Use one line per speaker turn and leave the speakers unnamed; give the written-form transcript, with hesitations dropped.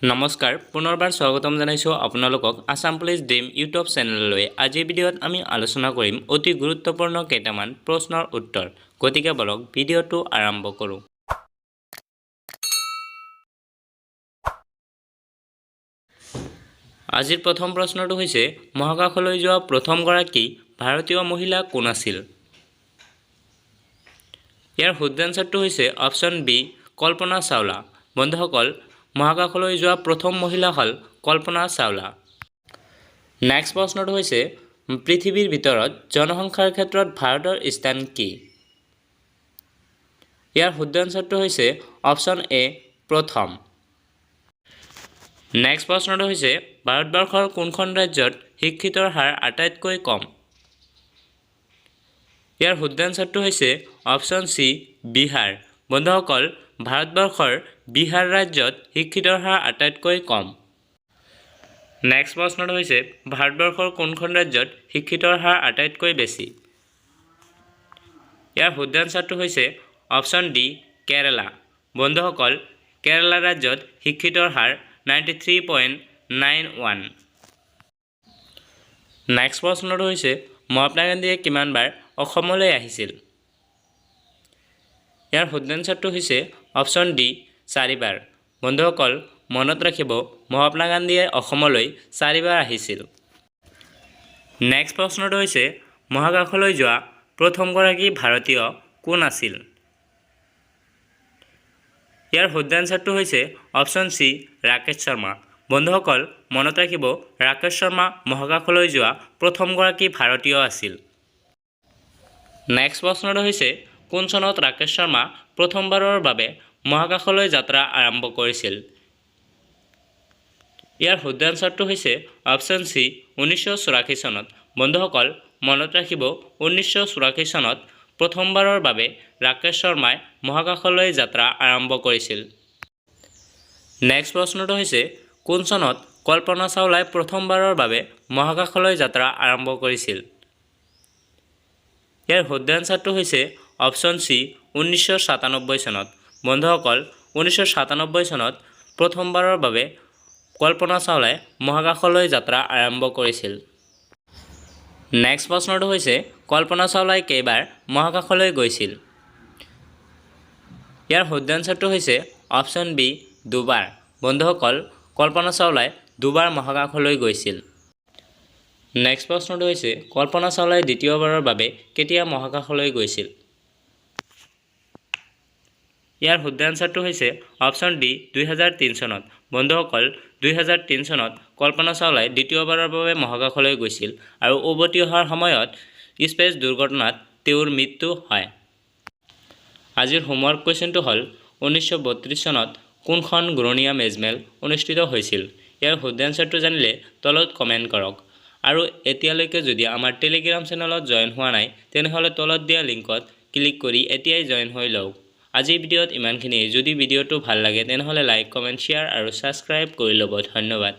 নমস্কাৰ, পুনৰবাৰ স্বাগতম জনাইছোঁ আপোনালোকক আছাম পুলিচ ড্ৰিম ইউটিউব চেনেললৈ। আজিৰ ভিডিঅ'ত আমি আলোচনা কৰিম অতি গুৰুত্বপূৰ্ণ কেইটামান প্ৰশ্নৰ উত্তৰ। গতিকে বলক, ভিডিঅ'টো আৰম্ভ কৰোঁ। আজিৰ প্ৰথম প্ৰশ্নটো হৈছে, মহাকাশলৈ যোৱা প্ৰথমগৰাকী ভাৰতীয় মহিলা কোন আছিল? ইয়াৰ শুদ্ধ এনচাৰটো হৈছে অপশ্যন বি, কল্পনা চাওলা। বন্ধুসকল, মহাকাশলৈ যোৱা প্ৰথম মহিলা হ'ল কল্পনা চাওলা। নেক্সট প্ৰশ্নটো হৈছে, পৃথিৱীৰ ভিতৰত জনসংখ্যাৰ ক্ষেত্ৰত ভাৰতৰ স্থান কি? ইয়াৰ শুদ্ধ এনচাৰটো হৈছে অপশ্যন এ, প্ৰথম। নেক্সট প্ৰশ্নটো হৈছে, ভাৰতবৰ্ষৰ কোনখন ৰাজ্যত শিক্ষিতৰ হাৰ আটাইতকৈ কম? ইয়াৰ শুদ্ধ এনচাৰটো হৈছে অপশ্যন চি, বিহাৰ। বন্ধুসকল, ভাৰতবৰ্ষৰ বিহাৰ ৰাজ্যত শিক্ষিতৰ হাৰ আটাইতকৈ কম। নেক্সট প্ৰশ্নটো হৈছে, ভাৰতবৰ্ষৰ কোনখন ৰাজ্যত শিক্ষিতৰ হাৰ আটাইতকৈ বেছি? ইয়াৰ শুদ্ধ এনচাৰটো হৈছে অপশ্যন ডি, কেৰালা। বন্ধুসকল, কেৰালা ৰাজ্যত শিক্ষিতৰ হাৰ 93.91। নেক্সট প্ৰশ্নটো হৈছে, মহাত্মা গান্ধীয়ে কিমানবাৰ অসমলৈ আহিছিল? ইয়াৰ শুদ্ধ এনচাৰটো হৈছে অপশ্যন ডি, চাৰিবাৰ। বন্ধুসকল, মনত ৰাখিব, মহাত্মা গান্ধীয়ে অসমলৈ চাৰিবাৰ আহিছিল। নেক্সট প্ৰশ্নটো হৈছে, মহাকাশলৈ যোৱা প্ৰথমগৰাকী ভাৰতীয় কোন আছিল? ইয়াৰ শুদ্ধ এনচাৰটো হৈছে অপশ্যন চি, ৰাকেশ শৰ্মা। বন্ধুসকল, মনত ৰাখিব, ৰাকেশ শৰ্মা মহাকাশলৈ যোৱা প্ৰথমগৰাকী ভাৰতীয় আছিল। নেক্সট প্ৰশ্নটো হৈছে, কোন চনত ৰাকেশ শৰ্মা প্ৰথমবাৰৰ বাবে মহাকাশলৈ যাত্ৰা আৰম্ভ কৰিছিল? ইয়াৰ শুদ্ধ এনচাৰটো হৈছে অপশ্যন চি, 1984 চনত। বন্ধুসকল, মনত ৰাখিব, 1984 চনত প্ৰথমবাৰৰ বাবে ৰাকেশ শৰ্মাই মহাকাশলৈ যাত্ৰা আৰম্ভ কৰিছিল। নেক্সট প্ৰশ্নটো হৈছে, কোন চনত কল্পনা চাওলাই প্ৰথমবাৰৰ বাবে মহাকাশলৈ যাত্ৰা আৰম্ভ কৰিছিল? ইয়াৰ শুদ্ধ এনচাৰটো হৈছে অপশ্যন চি, 1997 চনত। বন্ধুসকল, 1997 চনত প্ৰথমবাৰৰ বাবে কল্পনা চাওলাই মহাকাশলৈ যাত্ৰা আৰম্ভ কৰিছিল। নেক্সট প্ৰশ্নটো হৈছে, কল্পনা চাওলাই কেইবাৰ মহাকাশলৈ গৈছিল? ইয়াৰ শুদ্ধ এনচাৰটো হৈছে অপশ্যন বি, দুবাৰ। বন্ধুসকল, কল্পনা চাওলাই দুবাৰ মহাকাশলৈ গৈছিল। নেক্সট প্ৰশ্নটো হৈছে, কল্পনা চাওলাই দ্বিতীয়বাৰৰ বাবে কেতিয়া মহাকাশলৈ গৈছিল? ইয়াৰ শুদ্ধ এনচাৰটো হৈছে অপশ্যন ডি, 2003 চনত। বন্ধুসকল, 2003 চনত কল্পনা চাওলাই দ্বিতীয়বাৰৰ বাবে মহাকাশলৈ গৈছিল আৰু উভতি অহাৰ সময়ত স্পেচ দুৰ্ঘটনাত তেওঁৰ মৃত্যু হয়। আজিৰ হোমৱৰ্ক কুৱেশ্যনটো হ'ল, 1932 চনত কোনখন ঘূৰণীয়া মেজমেল অনুষ্ঠিত হৈছিল? ইয়াৰ শুদ্ধ এনচাৰটো জানিলে তলত কমেণ্ট কৰক আৰু এতিয়ালৈকে যদি আমাৰ টেলিগ্ৰাম চেনেলত জইন হোৱা নাই, তেনেহ'লে তলত দিয়া লিংকত ক্লিক কৰি এতিয়াই জইন হৈ লওক। আজিৰ ভিডিঅ'ত ইমানখিনিয়ে। যদি ভিডিঅ'টো ভাল লাগে, তেনেহ'লে লাইক, কমেণ্ট, শ্বেয়াৰ আৰু ছাবস্ক্ৰাইব কৰি ল'ব। ধন্যবাদ।